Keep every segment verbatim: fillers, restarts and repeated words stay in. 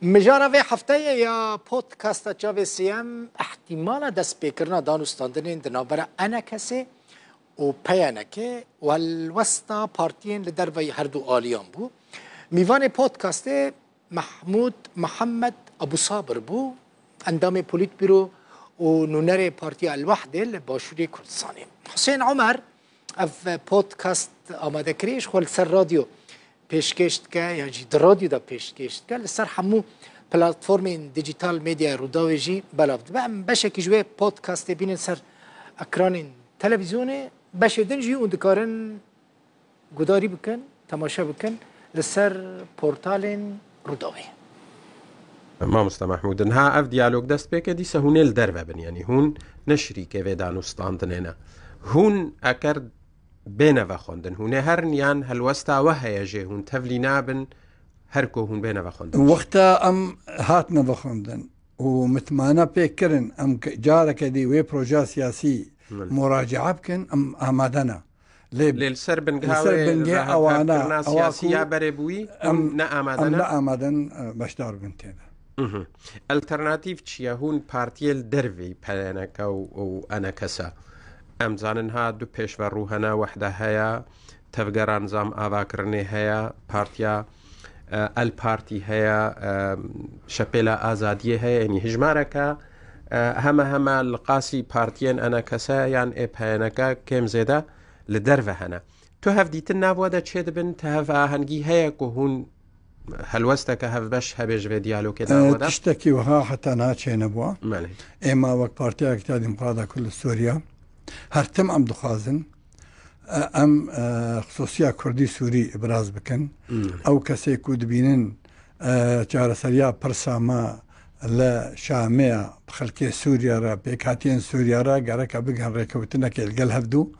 Mijara vê hefteyê ya podcasta Çavê Sêyem, ihtimala destpêkirina danûstandinên di navbera E N K S ê û P Y N K û helwesta partiyên li derveyî herdu aliyan bû. Mîvanê podcastê Mehmûd Mihemed Ebûsabir bû, endamê Polîtbûro û nûnerê Partiya El-Wehdê li Başûrê Kurdistanê. Husên Omer, ev podcast amadekirî ji xwe li ser radyo pêşkêş dike, yan jî di radyo de pêşkêş dike, li ser hemû platformên dijital medyaya Rûdawê jî belav dibe. Em beşekî ji wê podcastê bînin ser ekranên televîzyonê, beşê din jî hûn dikarin gudarî bikin, temaşe bikin li ser portalên Rûdawê. Mamoste Mehmûd, niha ev diyalog dest pê ke, dîse hûn ê li derve bin, yanî hûn ne şirîkê vê danûstandinê ne. Hûn eker bêne vexwendin, hûn ê herin yan helwesta we heye jê hûn tevlî nabin, her ku hûn bêne vexwendin? Wexta em hatine vexwendin û mitmana pê kirin, em ke-, careke dî wê projeya siyasî Belê. muracae bikin, em amade ne. Lê Lê li ser li bingeha ser wê bingehê ewana, hevpirkirina ewa siyasî ku ya berê bûyî, em, hûn ne amade em ne? ne amade ne, e, beşdar bin tê de. Mhm. Alternatîf çi ye? Hûn partiyê li dervî P Y N K û, û E N K S e. Em zanin ha du pêşverû hene, Wehde heye, Tevgera Nizam Avakirinê heye, Partiya, e, El Partî heye, e, Şepêla Azadiyê heye, yanî hijmareke, e, heme heme li qasî partiyên E N K S yan ê P Y N K kêm zêde li derve hene. Tu hevdîtin nav we de çêdibin, tu hevahengî heye ku hûn helwesteke hevbeş hebe ji vê diyalogê de E, nava de? Tiştekî wiha heta niha çênebû. Belê. Êma wek Partiya Yekîtiya Demokrat a Kurd li Sûriye, her tim em dixwazin, e, em, e, xisûsiya Kurdî Sûrî ibraz bikin. Hmm. Ew kesê ku dibînin, e, çareseriya pirsa me li Şamê ya, bi xelkê Sûriye re, pêkhatiyên Sûriye re gereke bigihin rêkewtinekê li gel hevdû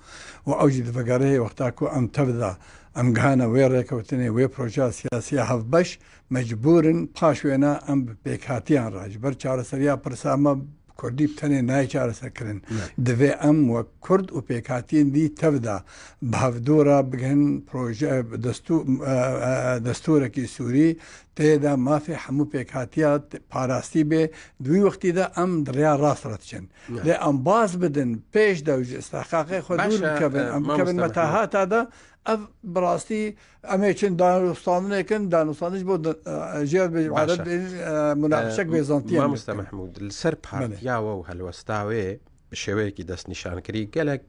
û ew jî divegerê wexta ku em tev de em gihane wê rêkewtinê, wê projeya siyasî ya hevbeş, mecbûr in paş wêna em bi pêkhatiyan re, ji ber çareseriya pirsa me bi kurdî bi tenê nayê çareserkirin. Ne. Divê em wek kurd û pêkhatiyên dî tev de bi hevdû re bigihin proje, destû-, e, e, destûrekî Sûrî, tê de mafê hemû pêkhatiya t-, parastî bê. Di wî wextî de em di rêya rast re diçin. Ne. Lê em baz bidin pêş de û ji îstihqaqê xwe Baş dûr e, bikevin, e, em bikevin mamoste Mehmûd. metahata de, ev bi rastî em ê çin danûstandinê kin, danûstandin ji bo di-, e, jê re bêjim, Baş e. ereb bêjin, e, munaqişek E, bêzantiyên Mamoste bikin. Mehmûd, li ser Belê. partiya we û helwesta wê bi şêweyekî destnîşankirî gelek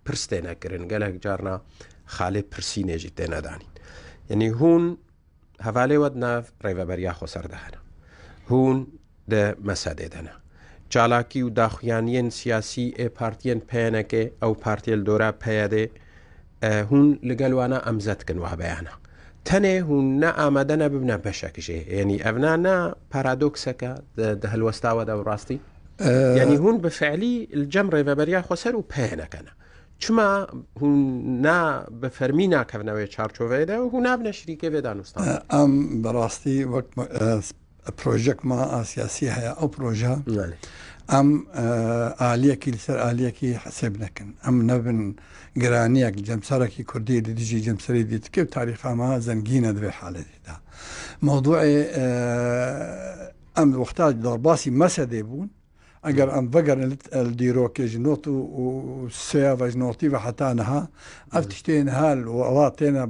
pirs têne kirin, gelek carna xalê pirsînê jî têne danîn. Yanî hûn hevalê we di nav rêveberiya xweser de hene. Hûn di mesedê de ne. Çalakî û daxuyaniyên siyasî ê partiyên P Y N K, ew partiyê li dora P Y D'ê, e, hûn li gel wana em zet dikin wa beyana. Tenê hûn ne amade ne bibine beşek jê. Yanî ev ne, ne paradokseke di, di helwesta we de bi rastî? E, Yanî hûn bi fiilî li cem rêveberiya xweser û P Y N K ne. Çima hûn na bi fermî nakevine wê çarçoveyê de û hûn nabine şirîkê vê danûstan? E, em bi rastî wek me-, e, projek ma a siyasî heye, ew proje Belê. em, e, aliyekî li ser aliyekî hesêb nekin. Em nebin giraniyek li cemserekî kurdî li dijî cemserê dîtikê û tarîxa me zengîn e di vê haletê de. Mewdûê, e, em wexta derbasî mesedê bûn, Eger em vegerin li, li dîrokê ji not û, û sêya ve ji notî ve heta niha, ev Hı. tiştê niha li welat têne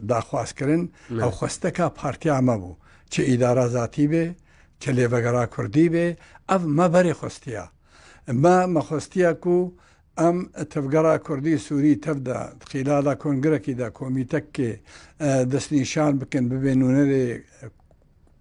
daxwazkirin, Hı. ew xwesteka partiya me bû. Çi îdara zatî bê, çi lêvegera kurdî bê, ev me berê xwestiya. Me, me xwestiya ku em tevgera kurdî sûrî tev de, xîlala kongirekî de, komîtekê, e, destnîşan bikin, bibe nûnerê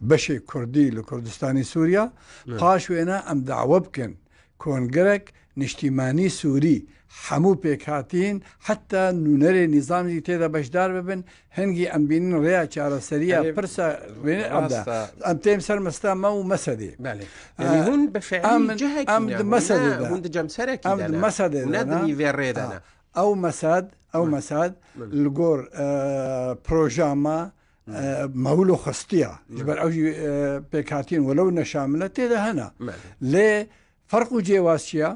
beşê kurdî li Kurdistanê Sûriya, Evet. paş wêne em dawe bikin kongrek niştîmanî sûrî, hemû pêkhatîn, heta nûnerê nîzam jî tê de beşdar bibin, hingî em bînin rêya çareseriya Yanî, pirsa wêne em de. rast e. Em têm ser mesta me û mesedê. Belê. Yanî Ee, hûn bi fiilî em, cihekî em ne, di hûn mesedê ne, de. hûn di cemserekî Em de di ne. mesedê Hûn de ne di ne. nîvê rê de Ha. ne. Ew mesed, ew Hı. mesed Hı. li gor, e, proja me, Hı. e, mewlo xwestiya. Hı. Ji ber ew jî, e, pêkhatiyên welew neşamil e tê de hene. Hı. Lê ferq û cêwaz çi ye?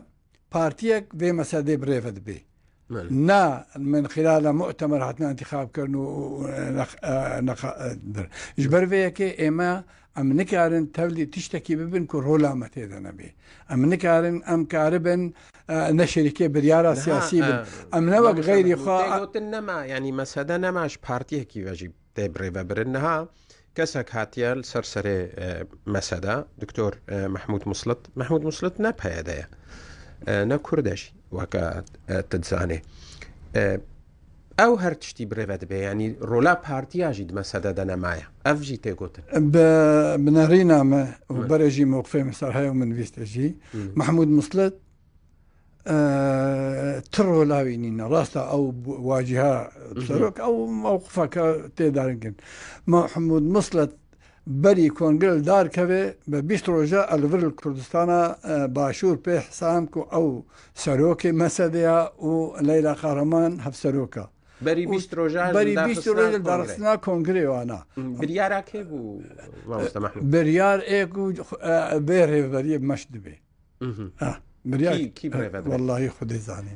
Partiyek vê mesedê bi rê ve dibê. Hı. Na min xilala mu'temer hatine întîxab kirin û, û, e, nex-, e, nexa-, e, dir. Ji ber vê yekê ême Em nikarin tevlî tiştekî bibin ku rola me tê de nebê. Em nikarin em karibin, e, ne şerîkê biryara siyasî bin. Em ne wek xeyrî xwe. Tê gotin nema, yanî mesede nema ji partiyekî ve jî tê birêvebirin. Niha kesek hatiye li ser serê, e, mesede, Doktor, e, Mehmûd Muslit. Mehmûd Muslit ne P Y D ye. E, ne Kurd e jî, weke, e, tu dizanê. E, ew her tiştî birêve dibe, yanî rola partiya jî di mesede de nemaye. Ev jî tê gotin. Bi, bi nerîna me û berê jî mewqifê min ser heye û min vîste jî. Mehmûd Muslit, e, ti rola wî nîne. Rasta ew bu-, waciha serok, ew mewqifeke tê derengin. Mehmûd Muslit berî kongre li dar keve, bi bîst roja li vir li Kurdistana, e, Başûr pê hesam ku ew serokê mesede ya û Leyla Kahraman hevseroka. Berî bîst roja berî bîst roja li darxistina kongrê wana. Biryara kê bû, mamoste Mehmûd? Biryar ê ku, e, bê rêveriyê meş dibe. Ah, biryar. Kî, kî birêve dibe? Wellahî Xwedê zanî.